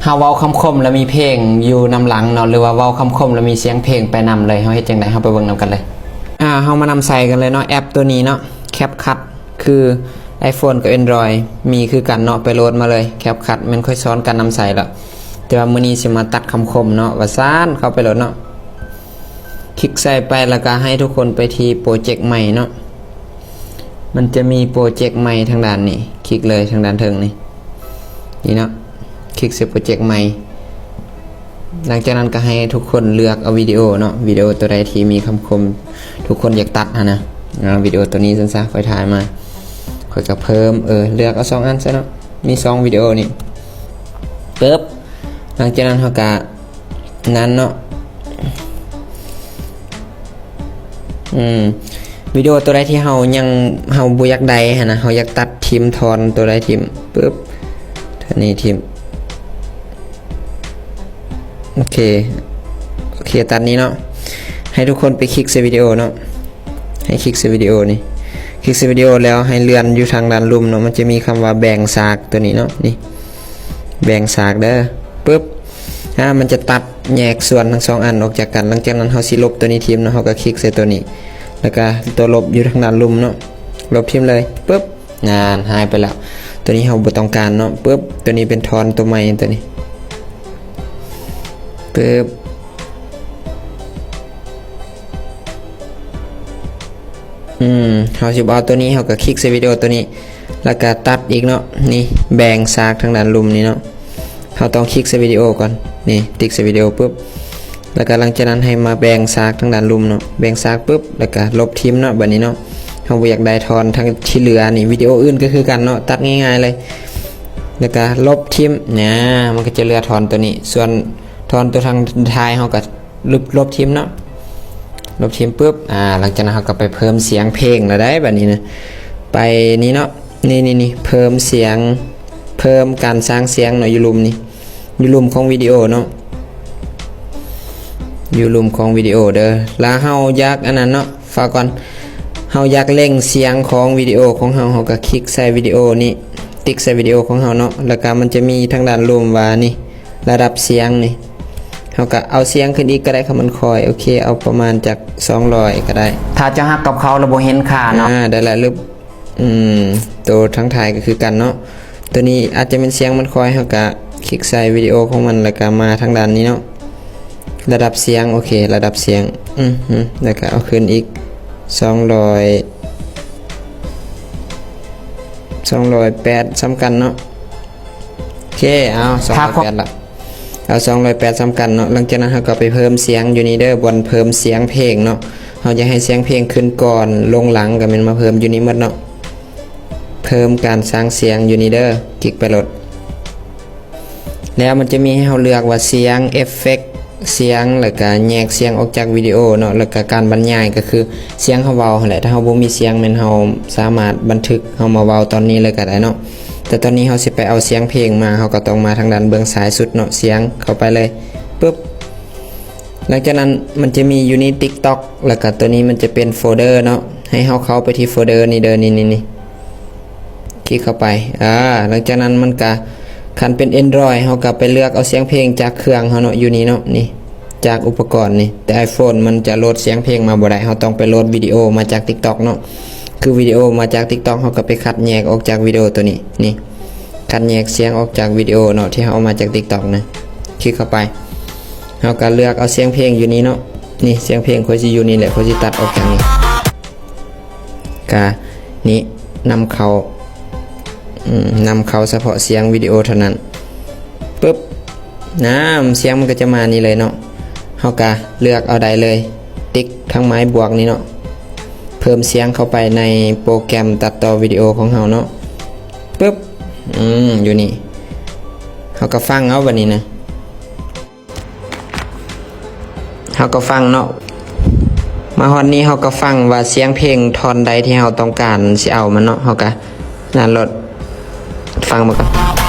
ເຮົາເວົ້າຄຳຄົມແລ້ວມີເພງຢູ່ນຳຫຼັງເນາະ ຫຼືວ່າເວົ້າຄຳຄົມແລ້ວມີສຽງເພງໄປນຳເລີຍ ເຮົາເຮັດຈັ່ງໃດ? ເຮົາໄປເບິ່ງນຳກັນເລີຍ. ອ່າ ເຮົາມານຳໃຊ້ກັນເລີຍເນາະ ແອັບໂຕນີ້ເນາະ CapCut ຄື iPhone ກັບ Android ມີຄືກັນເນາະ ໄປໂຫຼດມາເລີຍ CapCut ແມ່ນຂ້ອຍສອນການນຳໃຊ້ແລ້ວ ແຕ່ວ່າມື້ນີ້ຊິມາຕັດຄຳຄົມເນາະ ວ່າຊັ້ນ ເຂົ້າໄປໂຫຼດເນາະ. ຄລິກໃສ່ໄປ ແລ້ວກໍໃຫ້ທຸກຄົນໄປທີ່ໂປຣເຈັກໃໝ່ເນາະ ມັນຈະມີໂປຣເຈັກໃໝ່ທາງດ້ານນີ້ ຄລິກເລີຍທາງດ້ານເທິງນີ້ ນີ້ເນາະ ຄລິກໃສ່ໂປຣເຈັກໃໝ່. ຫຼັງຈາກນັ້ນກໍໃຫ້ທຸກຄົນເລືອກເອົາວິດີໂອເນາະ ວິດີໂອຕົວໃດທີ່ມີຄຳຄົມ ທຸກຄົນຢາກຕັດຫັ້ນນະ ເອົາວິດີໂອຕົວນີ້ຊັ້ນຊະ ຂ້ອຍຖ່າຍມາ ຂ້ອຍກໍເພີ່ມ ເອີ ເລືອກເອົາສອງອັນຊະເນາະ ມີສອງວິດີໂອນີ້ ປຶບ ຫຼັງຈາກນັ້ນເຮົາກໍ ນັ້ນເນາະ ອືມ ວິດີໂອຕົວໃດທີ່ເຮົາຍັງ ເຮົາບໍ່ຢາກໄດ້ຫັ້ນນະ ເຮົາຢາກຕັດຖິ້ມ ຖອນຕົວໃດຖິ້ມ ປຶບ ໂຕນີ້ຖິ້ມ ໂອເຄ ໂອເຄ ຕັດນີ້ເນາະ ໃຫ້ທຸກຄົນໄປຄລິກໃສ່ວິດີໂອເນາະ ໃຫ້ຄລິກໃສ່ວິດີໂອນີ້ ຄລິກໃສ່ວິດີໂອແລ້ວໃຫ້ເລື່ອນຢູ່ທາງດ້ານລຸ່ມເນາະ ມັນຈະມີຄຳວ່າແບ່ງສາກ ໂຕນີ້ເນາະ ນີ້ ແບ່ງສາກເດີ ປຶບ ອ່າ ມັນຈະຕັດແຍກສ່ວນທັງສອງອັນອອກຈາກກັນ ຫຼັງຈາກນັ້ນເຮົາຊິລົບໂຕນີ້ຖິ້ມເນາະ ເຮົາກໍຄລິກໃສ່ໂຕນີ້ ແລ້ວກໍຕົວລົບຢູ່ທາງດ້ານລຸ່ມເນາະ ລົບຖິ້ມເລີຍ ປຶບ ນັ້ນ ຫາຍໄປແລ້ວ ໂຕນີ້ເຮົາບໍ່ຕ້ອງການເນາະ ປຶບ ໂຕນີ້ເປັນຖອນໂຕໃໝ່ ໂຕນີ້ ປຶບ ອືມ ເຮົາຊິບໍ່ເອົາໂຕນີ້ ເຮົາກໍຄລິກໃສ່ວິດີໂອໂຕນີ້ ແລ້ວກໍຕັດອີກເນາະ ນີ້ ແບ່ງສາກທາງດ້ານລຸ່ມນີ້ເນາະ ເຮົາຕ້ອງຄລິກໃສ່ວິດີໂອກ່ອນ ນີ້ ຕິກໃສ່ວິດີໂອປຶບ ແລ້ວກໍຫຼັງຈາກນັ້ນໃຫ້ມາແບ່ງສາກທາງດ້ານລຸ່ມເນາະ ແບ່ງສາກປຶບ ແລ້ວກໍລົບຖິ້ມເນາະ ບັດນີ້ເນາະ ເຮົາບໍ່ຢາກໄດ້ທ່ອນທາງທີ່ເຫຼືອນີ້ ວິດີໂອອື່ນກໍຄືກັນເນາະ ຕັດງ່າຍໆເລີຍ ແລ້ວກໍລົບຖິ້ມ ນາ ມັນກໍຈະເຫຼືອທ່ອນໂຕນີ້ ສ່ວນທ່ອນໂຕທາງທ້າຍເຮົາກໍ ລົບ ລົບຖິ້ມເນາະ ລົບຖິ້ມປຶບ ອ່າ ຫຼັງຈາກນັ້ນເຮົາກໍໄປເພີ່ມສຽງເພງແລ້ວໄດ໋ ບັດນີ້ນະ ໄປນີ້ເນາະ ນີ້ໆໆ ເພີ່ມສຽງ ເພີ່ມການສ້າງສຽງເນາະ ຢູ່ລຸ່ມນີ້ ຢູ່ລຸ່ມຂອງວິດີໂອເນາະ ຢູ່ລຸ່ມຂອງວິດີໂອເດີ ແລ້ວເຮົາຢາກອັນນັ້ນເນາະ ຝາກກ່ອນ ເຮົາຢາກເລັ່ງສຽງຂອງວິດີໂອຂອງເຮົາ ເຮົາກໍຄລິກໃສ່ວິດີໂອນີ້ ຕິກໃສ່ວິດີໂອຂອງເຮົາເນາະ ແລ້ວກໍມັນຈະມີທາງດ້ານລຸ່ມວ່ານີ້ ລະດັບສຽງນີ້ ເຮົາກໍເອົາສຽງຂຶ້ນອີກກໍໄດ້ ຄັນມັນຄ່ອຍ ໂອເຄ ເອົາປະມານຈັກສອງຮ້ອຍກໍໄດ້ ຖ້າເຈົ້າຮັກກັບເຂົາແລ້ວບໍ່ເຫັນຄ່າເນາະ ອ່າ ໄດ້ລະ ຫຼື ອືມ ໂຕທາງທ້າຍກໍຄືກັນເນາະ ໂຕນີ້ອາດຈະແມ່ນສຽງມັນຄ່ອຍ ເຮົາກໍຄລິກໃສ່ວິດີໂອຂອງມັນ ແລ້ວກໍມາທາງດ້ານນີ້ເນາະ ລະດັບສຽງ ໂອເຄ ລະດັບສຽງ ອື ແລ້ວກໍເອົາຂຶ້ນອີກສອງຮ້ອຍ ສອງຮ້ອຍແປດ ສ່ຳກັນເນາະ ໂອເຄ ເອົາ ສອງຮ້ອຍແປດລະ ເອົາ ສອງຮ້ອຍແປດ ສ່ຳກັນເນາະ ຫຼັງຈາກນັ້ນເຮົາກໍໄປເພີ່ມສຽງຢູ່ນີ້ເດີ ບ່ອນເພີ່ມສຽງເພງເນາະ ເຮົາຢາກໃຫ້ສຽງເພງຂຶ້ນກ່ອນ ລົງຫຼັງ ກໍແມ່ນມາເພີ່ມຢູ່ນີ້ໝົດເນາະ ເພີ່ມການສ້າງສຽງຢູ່ນີ້ເດີ ຄລິກໄປໂລດ ແລ້ວມັນຈະມີໃຫ້ເຮົາເລືອກວ່າສຽງ ເອັບເຟັກ ສຽງ ແລ້ວກະແຍກສຽງອອກຈາກວິດີໂອເນາະ ແລ້ວກະການບັນຍາຍ ກໍຄືສຽງເຮົາເວົ້າຫັ້ນແຫຼະ ຖ້າເຮົາບໍ່ມີສຽງແມ່ນເຮົາສາມາດບັນທຶກເຮົາມາເວົ້າຕອນນີ້ເລີຍກໍໄດ້ເນາະ ແຕ່ຕອນນີ້ເຮົາຊິໄປເອົາສຽງເພງມາ ເຮົາກໍຕ້ອງມາທາງດ້ານເບື້ອງຊ້າຍສຸດເນາະ ສຽງ ເຂົ້າໄປເລີຍ ປຶບ ຫຼັງຈາກນັ້ນມັນຈະມີຢູ່ນີ້ TikTok ແລ້ວກະໂຕນີ້ມັນຈະເປັນໂຟເດີເນາະ ໃຫ້ເຮົາເຂົ້າໄປທີ່ໂຟເດີນີ້ເດີ ນີ້ໆ ຄລິກເຂົ້າໄປ ອາ ຫຼັງຈາກນັ້ນມັນກະ ຄັນເປັນ Android ເຮົາກະໄປເລືອກເອົາສຽງເພງຈາກເຄື່ອງເຮົາເນາະ ຢູ່ນີ້ເນາະ ນີ້ ຈາກອຸປະກອນນີ້ ແຕ່ iPhone ມັນຈະໂຫຼດສຽງເພງມາບໍ່ໄດ້ ເຮົາຕ້ອງໄປໂຫຼດວິດີໂອມາຈາກ TikTok ເນາະ ຄືວິດີໂອມາຈາກ TikTok ເຮົາກະໄປຄັດແຍກອອກຈາກວິດີໂອໂຕນີ້ ນີ້ ຄັດແຍກສຽງອອກຈາກວິດີໂອເນາະ ທີ່ເຮົາເອົາມາຈາກ TikTok ນະ ຄລິກເຂົ້າໄປ ເຮົາກະເລືອກເອົາສຽງເພງຢູ່ນີ້ເນາະ ນີ້ ສຽງເພງຂ້ອຍຊິຢູ່ນີ້ແຫຼະ ຂ້ອຍຊິຕັດອອກຈາກນີ້ ກະນີ້ ນຳເຂົ້າ ອືມ ນຳເຂົ້າສະເພາະສຽງວິດີໂອເທົ່ານັ້ນ ປຶບ ນາ ສຽງມັນກະຈະມານີ້ເລີຍເນາະ ເຮົາກະເລືອກເອົາໄດ້ເລີຍ ຕິກທາງໄມ້ບວກນີ້ເນາະ ເພີ່ມສຽງເຂົ້າໄປໃນໂປຣແກຣມຕັດຕໍ່ວິດີໂອຂອງເຮົາເນາະ ປຶບ ອືມ ຢູ່ນີ້ ເຮົາກະຟັງເອົາບັດນີ້ນະ ເຮົາກໍຟັງເນາະ ມາຮອດນີ້ເຮົາກໍຟັງວ່າສຽງເພງທ່ອນໃດທີ່ເຮົາຕ້ອງການຊິເອົາມັນເນາະ ເຮົາກໍນັ້ນໂລດ ຟັງເບິ່ງກ່ອນ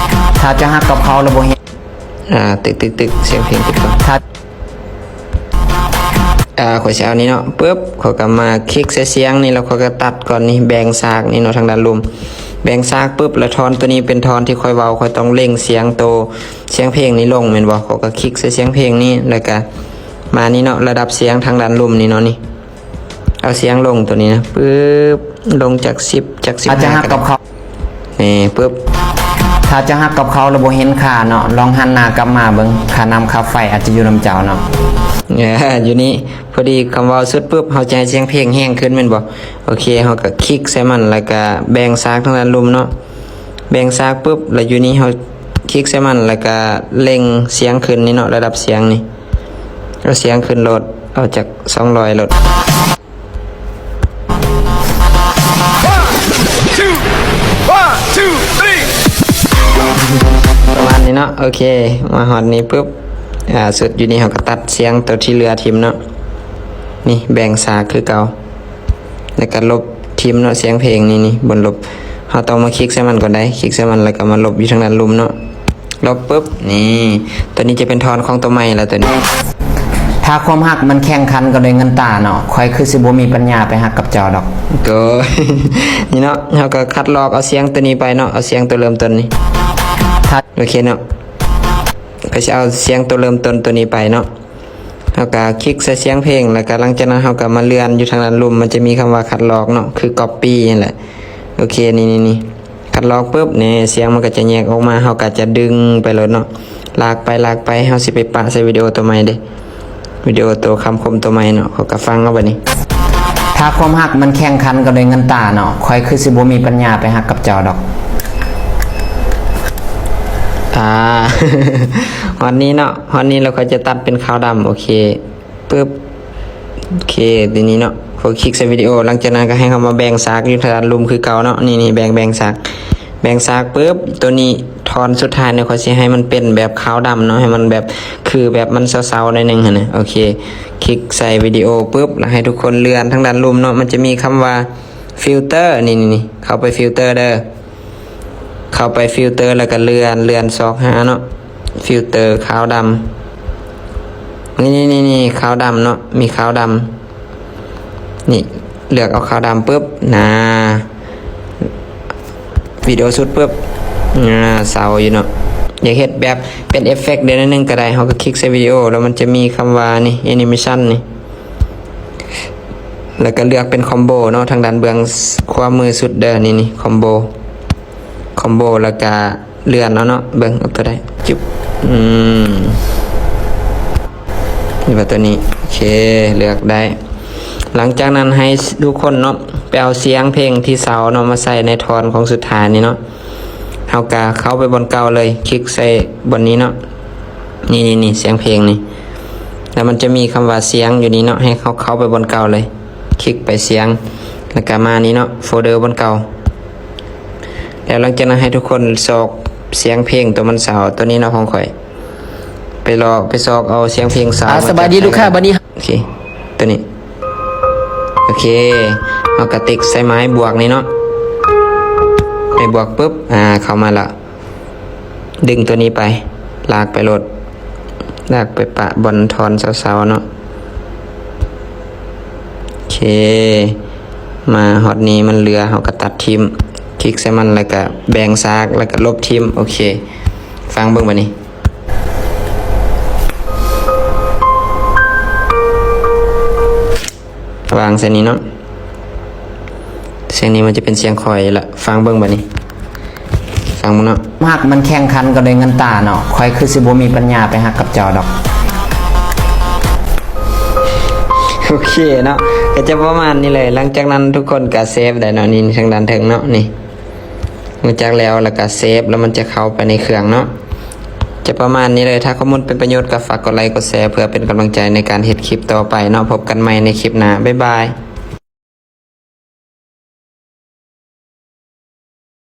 ຖ້າເຈົ້າຮັກກັບເຂົາແລ້ວບໍ່ເຫັນ ອ່າ ຕຶກໆໆ ສຽງເພງຕຶກກ່ອນ ຖ້າ ອ່າ ຂ້ອຍຊິເອົານີ້ເນາະ ປຶບ ຂ້ອຍກໍມາຄລິກໃສ່ສຽງນີ້ ແລ້ວຂ້ອຍກໍຕັດກ່ອນນີ້ ແບ່ງສາກນີ້ເນາະ ທາງດ້ານລຸ່ມ ແບ່ງສາກປຶບ ແລ້ວທ່ອນໂຕນີ້ເປັນທ່ອນທີ່ຂ້ອຍເວົ້າ ຂ້ອຍຕ້ອງເລັ່ງສຽງໂຕ ສຽງເພງນີ້ລົງແມ່ນບໍ່? ຂ້ອຍກໍຄລິກໃສ່ສຽງເພງນີ້ ແລ້ວກໍມານີ້ເນາະ ລະດັບສຽງທາງດ້ານລຸ່ມນີ້ເນາະ ນີ້ ເອົາສຽງລົງໂຕນີ້ນະ ປຶບ ລົງຈາກສິບ ຈາກສິບຫ້າ ຖ້າຈະຮັກກັບເຂົາ ນີ້ ປຶບ ຖ້າຈະຮັກກັບເຂົາແລ້ວບໍ່ເຫັນຄ່າເນາະ ລອງຫັນໜ້າກັບມາເບິ່ງ ຄ່ານ້ຳຄ່າໄຟອາດຈະຢູ່ນຳເຈົ້າເນາະ ເອີ ຢູ່ນີ້ ພໍດີຄຳເວົ້າສຸດປຶບ ເຮົາຈະໃຫ້ສຽງເພງແຮງຂຶ້ນແມ່ນບໍ່? ໂອເຄ ເຮົາກໍຄລິກໃສ່ມັນ ແລ້ວກໍແບ່ງສາກທາງດ້ານລຸ່ມເນາະ ແບ່ງສາກປຶບ ແລ້ວຢູ່ນີ້ເຮົາຄລິກໃສ່ມັນ ແລ້ວກໍເລັ່ງສຽງຂຶ້ນນີ້ເນາະ ລະດັບສຽງນີ້ ເອົາສຽງຂຶ້ນໂລດ ເອົາຈັກສອງຮ້ອຍໂລດ ປະມານນີ້ເນາະ ໂອເຄ ມາຮອດນີ້ປຶບ ອ່າ ສຸດຢູ່ນີ້ເຮົາກໍຕັດສຽງໂຕທີ່ເຫຼືອຖິ້ມເນາະ ນີ້ແບ່ງສາກຄືເກົ່າ ແລ້ວກໍລົບຖິ້ມເນາະ ສຽງເພງນີ້ ນີ້ ບ່ອນລົບ ເຮົາຕ້ອງມາຄລິກໃສ່ມັນກ່ອນໄດ໋ ຄລິກໃສ່ມັນ ແລ້ວກໍມາລົບຢູ່ທາງດ້ານລຸ່ມເນາະ ລົບປຶບ ນີ້ ໂຕນີ້ຈະເປັນທ່ອນຂອງໂຕໃໝ່ແລ້ວໂຕນີ້ ຖ້າຄວາມຮັກມັນແຂ່ງຂັນກັນດ້ວຍເງິນຕາເນາະ ຂ້ອຍຄືຊິບໍ່ມີປັນຍາໄປຮັກກັບເຈົ້າດອກ ກໍ ນີ້ເນາະ ເຮົາກໍຄັດລອກເອົາສຽງໂຕນີ້ໄປເນາະ ເອົາສຽງໂຕເລີ່ມຕົ້ນນີ້ ໂອເຄເນາະ ກໍຊິເອົາສຽງໂຕເລີ່ມຕົ້ນໂຕນີ້ໄປເນາະ ເຮົາກໍຄລິກໃສ່ສຽງເພງ ແລ້ວກໍຫຼັງຈາກນັ້ນເຮົາກໍມາເລື່ອນຢູ່ທາງດ້ານລຸ່ມ ມັນຈະມີຄຳວ່າຄັດລອກເນາະ ຄືກັອບປີ້ນັ້ນແຫຼະ ໂອເຄ ນີ້ ນີ້ ນີ້ ຄັດລອກປຶບ ນີ້ ສຽງມັນກໍຈະແຍກອອກມາ ເຮົາກໍຈະດຶງໄປໂລດເນາະ ລາກໄປ ລາກໄປ ເຮົາຊິໄປປະໃສ່ວິດີໂອໂຕໃໝ່ເດ້ ວິດີໂອໂຕຄຳຄົມໂຕໃໝ່ເນາະ ເຮົາກໍຟັງເອົາບັດນີ້ ຖ້າຄວາມຮັກມັນແຂ່ງຂັນກັນດ້ວຍເງິນຕາເນາະ ຂ້ອຍຄືຊິບໍ່ມີປັນຍາໄປຮັກກັບເຈົ້າດອກ ອ່າ ຮອດນີ້ເນາະ ຮອດນີ້ແລ້ວຂ້ອຍຈະຕັດເປັນຂາວດຳ ໂອເຄ ປຶບ ໂອເຄ ທີນີ້ເນາະ ເຮົາຄລິກໃສ່ວິດີໂອ ຫຼັງຈາກນັ້ນກໍໃຫ້ເຮົາມາແບ່ງສາກຢູ່ທາງດ້ານລຸ່ມຄືເກົ່າເນາະ ນີ້ ນີ້ ແບ່ງ ແບ່ງສາກ ແບ່ງສາກປຶບ ໂຕນີ້ທ່ອນສຸດທ້າຍນີ້ ຂ້ອຍຊິໃຫ້ມັນເປັນແບບຂາວດຳເນາະ ໃຫ້ມັນແບບ ຄືແບບມັນເຊົາໆໜ້ອຍໜຶ່ງຫັ້ນນະ ໂອເຄ ຄລິກໃສ່ວິດີໂອປຶບ ແລ້ວໃຫ້ທຸກຄົນເລື່ອນທາງດ້ານລຸ່ມເນາະ ມັນຈະມີຄຳວ່າຟິວເຕີ ນີ້ ນີ້ ນີ້ ເຂົ້າໄປຟິວເຕີເດີ ເຂົ້າໄປຟິວເຕີ ແລ້ວກໍເລື່ອນ ເລື່ອນຊອກຫາເນາະ ຟິວເຕີຂາວດຳ ນີ້ ນີ້ ນີ້ ນີ້ ຂາວດຳເນາະ ມີຂາວດຳ ນີ້ ເລືອກເອົາຂາວດຳປຶບ ນາ ວິດີໂອສຸດປຶບ ນາ ເຊົາຢູ່ເນາະ ຢາກເຮັດແບບເປັນເອຟເຟັກໄດ້ໜ້ອຍໜຶ່ງກໍໄດ້ ເຮົາກໍຄລິກໃສ່ວິດີໂອ ແລ້ວມັນຈະມີຄຳວ່ານີ້ ແອນິເມຊັນນີ້ ແລ້ວກໍເລືອກເປັນຄອມໂບເນາະ ທາງດ້ານເບື້ອງຂວາມືສຸດເດີ ນີ້ ນີ້ ຄອມໂບ ຄອມໂບ ແລ້ວກໍເລື່ອນເອົາເນາະ ເບິ່ງເອົາຕົວໃດ ຈຶບ ອືມ ນີ້ວ່າຕົວນີ້ ໂອເຄ ເລືອກໄດ້ ຫຼັງຈາກນັ້ນໃຫ້ທຸກຄົນເນາະ ໄປເອົາສຽງເພງທີ່ເຊົາເນາະ ມາໃສ່ໃນທ່ອນຂອງສຸດທ້າຍນີ້ເນາະ ເຮົາກໍເຂົ້າໄປບ່ອນເກົ່າເລີຍ ຄລິກໃສ່ບ່ອນນີ້ເນາະ ນີ້ ນີ້ ນີ້ ສຽງເພງນີ້ ແລ້ວມັນຈະມີຄຳວ່າສຽງຢູ່ນີ້ເນາະ ໃຫ້ເຮົາເຂົ້າໄປບ່ອນເກົ່າເລີຍ ຄລິກໄປສຽງ ແລ້ວກໍມານີ້ເນາະ ໂຟລເດີບ່ອນເກົ່າ ແລ້ວຫຼັງຈາກນັ້ນໃຫ້ທຸກຄົນຊອກສຽງເພງຕົວມັນເຊົາ ຕົວນີ້ເນາະຂອງຂ້ອຍ ໄປລອ ໄປຊອກເອົາສຽງເພງເຊົາ ອ່າ ມາຈາກ ສະບາຍດີລູກຄ້າ ບັດນີ້ ໂອເຄ ຕົວນີ້ ໂອເຄ ເຮົາກໍຕິກໃສ່ໝາຍບວກນີ້ເນາະ ໝາຍບວກປຶບ ອ່າ ເຂົ້າມາລະ ດຶງຕົວນີ້ໄປ ລາກໄປໂລດ ລາກໄປປະບ່ອນທ່ອນເຊົາໆເນາະ ໂອເຄ ມາຮອດນີ້ມັນເຫຼືອ ເຮົາກໍຕັດຖິ້ມ ຄລິກໃສ່ມັນ ແລ້ວກໍແບ່ງສາກ ແລ້ວກໍລົບຖິ້ມ ໂອເຄ ຟັງເບິ່ງບັດນີ້ ວາງໃສ່ນີ້ເນາະ ສຽງນີ້ມັນຈະເປັນສຽງຂ້ອຍລະ ຟັງເບິ່ງບັດນີ້ ຟັງເບິ່ງເນາະ ມັກມັນແຂ່ງຂັນກັນດ້ວຍເງິນຕາເນາະ ຂ້ອຍຄືຊິບໍ່ມີປັນຍາໄປຮັກກັບເຈົ້າດອກ ໂອເຄເນາະ ກໍຈະປະມານນີ້ເລີຍ ຫຼັງຈາກນັ້ນທຸກຄົນກໍເຊຟໄດ້ເນາະ ນີ້ທາງດ້ານເທິງເນາະ ນີ້ ຫຼັງຈາກແລ້ວ ແລ້ວກໍເຊຟ ແລ້ວມັນຈະເຂົ້າໄປໃນເຄື່ອງເນາະ ຈະປະມານນີ້ເລີຍ ຖ້າຂໍ້ມູນເປັນປະໂຫຍດກໍຝາກກົດໄລກົດແຊ ເພື່ອເປັນກຳລັງໃຈໃນການເຮັດຄລິບຕໍ່ໄປເນາະ ພົບກັນໃໝ່ໃນຄລິບໜ້າ ບາຍບາຍ.